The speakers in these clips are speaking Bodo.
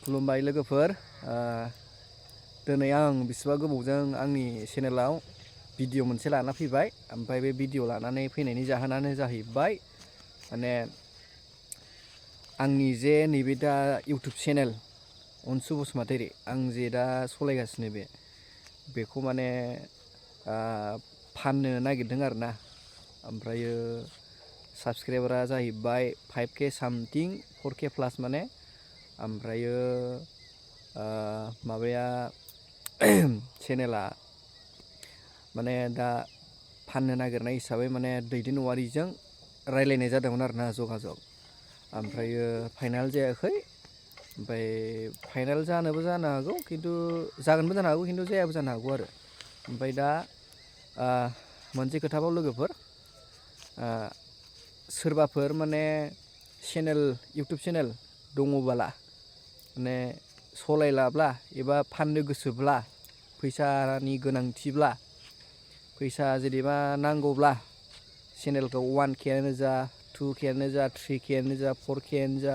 खुलुमबाय लोगोफोर दिनै आं बिसिबा गोबावजों आंनि चेनेलाव भिडिअ मोनसे लाना फैबाय ओमफ्राय बे भिडिअ लानानै फैनायनि जाहोनानो जाहैबाय माने आंनि जे नैबे दा इउटुब चेनेल अनसु बसुमतारी आं जे दा सलायगासिनो बेखौ माने फाननो नागिरदों आरोना ओमफ्रायो साबस्क्राइबारा जाहैबाय 5K सामथिं 4K प्लास माने ओमफ्रायो माबाया चेनेला माने दा फाननो नागिरनाय हिसाबै माने दैदेनवारिजों रायलायनाय जादोंमोन आरोना जगाजग ओमफ्रायो फाइनाल जायाखै ओमफ्राय फाइनाल जानोबो जानो हागौ खिन्थु जागोनबो जानो हागौ खिन्थु जायाबो जानो हागौ आरो ओमफ्राय दा मोनसे खोथाबाव लोगोफोर सोरबाफोर माने चेनेल इउटुब चेनेल दङब्ला माने सलायलाब्ला एबा फाननो गोसोब्ला फैसानि गोनांथिब्ला फैसा जेनेबा नांगौब्ला चेनेलखौ 1K आनो जा 2K आनो जा 3K आनो जा 4K आनो जा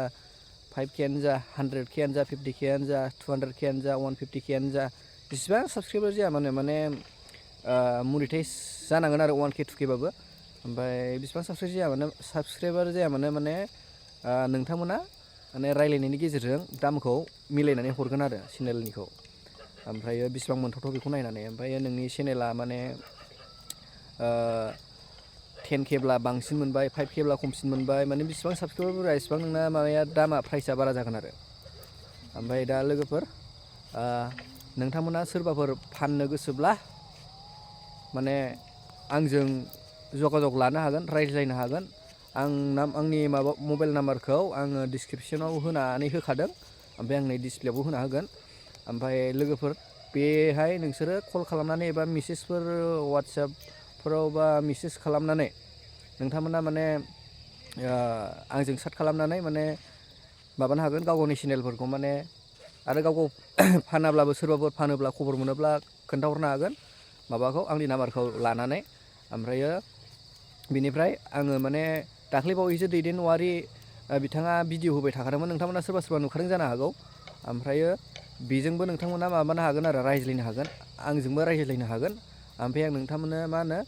5K आनो जा 100K आनो जा 50K आनो जा 200K आनो जा 150K आनो जा जेसेबां साबस्क्राइबार जाया माने मनिटाइज जानांगोन आरो 1K 2K बाबो ओमफ्राय बेसेबां साबस्क्राइबार जाया माने नोंथांमोना माने रायलायनायनि गेजेरजों दामखौ मिलायनानै हरगोन आरो चेनेलनिखौ ओमफ्राय बेसेबां मोनथावथाव बेखौ नायनानै ओमफ्राय नोंनि चेनेला माने 10K ब्ला बांसिन मोनबाय 5K ब्ला खमसिन मोनबाय माने बेसेबां साबस्क्राइबार बुरजा एसेबां नोंना माबाया दामा प्राइसआ बारा जागोन आरो ओमफ्राय दा लोगोफोर नोंथांमोना सोरबाफोर फाननो गोसोब्ला माने आंजों जगाजग लानो हागोन रायज्लायनो हागोन आंनि मबाइल नाम्बारखौ आङो डिसक्रिपसनाव होनानै होखादों ओमफ्राय आं नै डिसप्लेयावबो होना होगोन ओमफ्राय लोगोफोर बेहाय नोंसोरो कल खालामनानै एबा मेसेजफोर वाट्सएपफोराव बा मेसेज खालामनानै नोंथांमोना माने आंजों चेट खालामनानै माने माबानो हागोन गाव गावनि चेनेलफोरखौ माने आरो गाव फानाब्लाबो सोरबाफोर फानोब्ला खबर मोनोब्ला खोन्थाहरनो हागोन माबाखौ आंनि नाम्बारखौ लानानै ओमफ्रायो बिनिफ्राय आङो माने दाख्लैबावैसो दैदेनवारि बिथाङा भिडिअ होबाय थाखादोंमोन नोंथांमोना सोरबा नुखादों जानो हागौ ओमफ्रायो बेजोंबो नोंथांमोना माबानो हागोन आरो रायज्लायनो हागोन आंजोंबो रायज्लायनो हागोन ओमफ्राय आं नोंथांमोननो मा होनो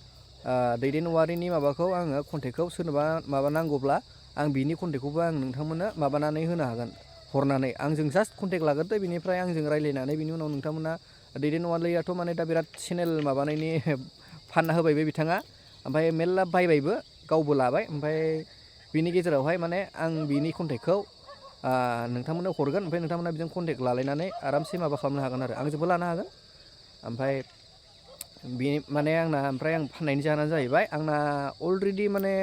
दैदेनवारिनि माबाखौ आङो कन्टेक्टखौ सोरनोबा माबा नांगौब्ला आं बिनि कन्टेक्टखौबो आं नोंथांमोननो माबानानै होनो हागोन हरनानै आंजों जास्ट कन्टेक्ट लाग्रोदो बिनिफ्राय आंजों रायज्लायनानै बिनि उनाव नोंथांमोना दैदेनवारियाथ' माने दा बिराद चेनेल माबानायनि फानना होबाय बे बिथाङा ओमफ्राय मेल्ला बायबायबो गावबो लाबाय ओमफ्राय बिनि गेजेरावहाय माने आं बिनि कन्टेक्टखौ नोंथांमोननो हरगोन ओमफ्राय नोंथांमोना बिजों कन्टेक्ट लालायनानै आरामसे माबा खालामनो हागोन आरो आंजोंबो लानो हागोन ओमफ्राय बे माने आंना ओमफ्राय आं फाननायनि जाहोनानो जाहैबाय आंना अलरेडि माने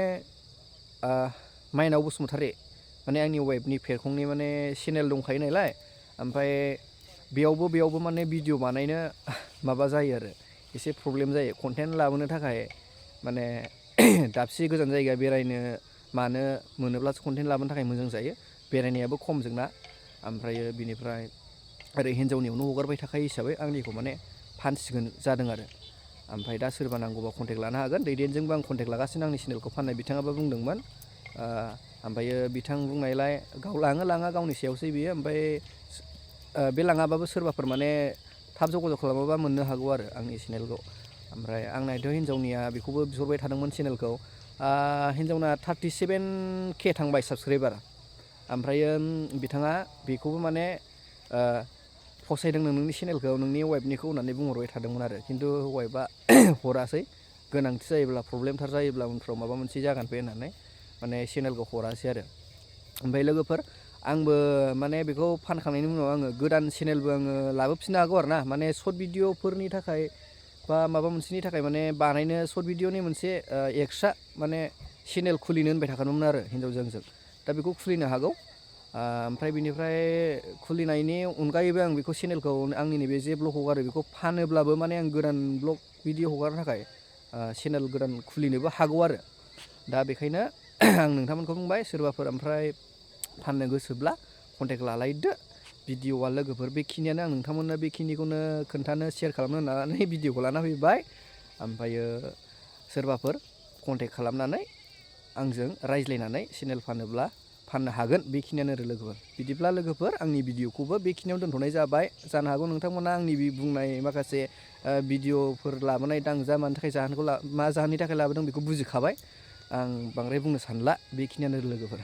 माइनाव बसुमतारी माने आंनि वाइफनि फेरखंनि माने चेनेल दंखायो नालाय ओमफ्राय बेयावबो माने भिडिअ बानायनो माबा जायो आरो एसे प्रब्लेम जायो कन्टेन्ट लाबोनो थाखाय माने दाबसे गोजान जायगा बेरायनो मानो मोनोब्लासो कन्टेन्ट लाबोनो थाखाय मोजां जायो बेरायनायाबो खम जोंना ओमफ्रायो बिनिफ्राय ओरै हिन्जावनियावनो हगारबाय थाखायो हिसाबै आंनिखौ माने फानसिगोन जादों आरो ओमफ्राय दा सोरबा नांगौबा कन्टेक्ट लानो हागोन दैदेनजोंबो आं कन्टेक्ट लागासिनो आंनि चेनेलखौ फाननाय बिथाङाबो बुंदोंमोन ओमफ्रायो बिथां बुंनायलाय गाव लाङा गावनि सायावसै बियो ओमफ्राय बे लाङाबाबो सोरबाफोर माने थाब जगाजग खालामोबा मोननो हागौ आरो आंनि चेनेलखौ ओमफ्राय आंनाथ' हिन्जावनिया बेखौबो बिहरबाय थादोंमोन चेनेलखौ हिन्जावना 37K थांबाय साबस्क्राइबार ओमफ्रायो बिथाङा बेखौबो माने फसायदों नोंनि चेनेलखौ नोंनि वाइफनिखौ होननानै बुंहरबाय थादोंमोन आरो खिन्थु वाइफआ हरासै गोनांथि जायोब्ला प्रब्लेमथार जायोब्ला उनफ्राव माबा मोनसे जागोन बे होननानै माने चेनेलखौ हरासै आरो ओमफ्राय लोगोफोर आंबो माने बेखौ फानखांनायनि उनाव आङो गोदान चेनेलबो आङो लाबोफिननो हागौ आरो ना माने सर्ट भिडिअफोरनि थाखाय बा माबा मोनसेनि थाखाय माने बानायनो सर्ट भिडिअनि मोनसे एक्सट्रा माने चेनेल खुलिनो होनबाय थाखादोंमोन आरो हिन्जावजों आंजों दा बेखौ खुलिनो हागौ ओमफ्राय बिनिफ्राय खुलिनायनि अनगायैबो आं बेखौ चेनेलखौ आंनि नैबे जे ब्लग हगारो बेखौ फानोब्लाबो माने आं गोदान ब्लग भिडिअ हगारनो थाखाय चेनेल गोदान खुलिनोबो हागौ आरो दा बेखायनो आं नोंथांमोनखौ बुंबाय सोरबाफोर ओमफ्राय फाननो गोसोब्ला कन्टेक्ट लालायदो भिडिअआ लोगोफोर बेखिनियानो आं नोंथांमोननो बेखिनिखौनो खोन्थानो शेयार खालामनो होननानै भिडिअखौ लाना फैबाय ओमफ्रायो सोरबाफोर कन्टेक्ट खालामनानै आंजों रायज्लायनानै चेनेल फाननो हागोन बेखिनियानो आरो लोगोफोर। बिदिब्ला लोगोफोर आंनि भिडिअखौबो बेखिनियाव दोनथ'नाय जाबाय। जानो हागौ नोंथांमोना आंनि बे बुंनाय माखासे भिडिअफोर लाबोनाय दांजा मानि थाखाय मा जाहोननि थाखाय लाबोदों बेखौ बुजिखाबाय। आं बांद्राय बुंनो सानला, बेखिनियानो लोगोफोर।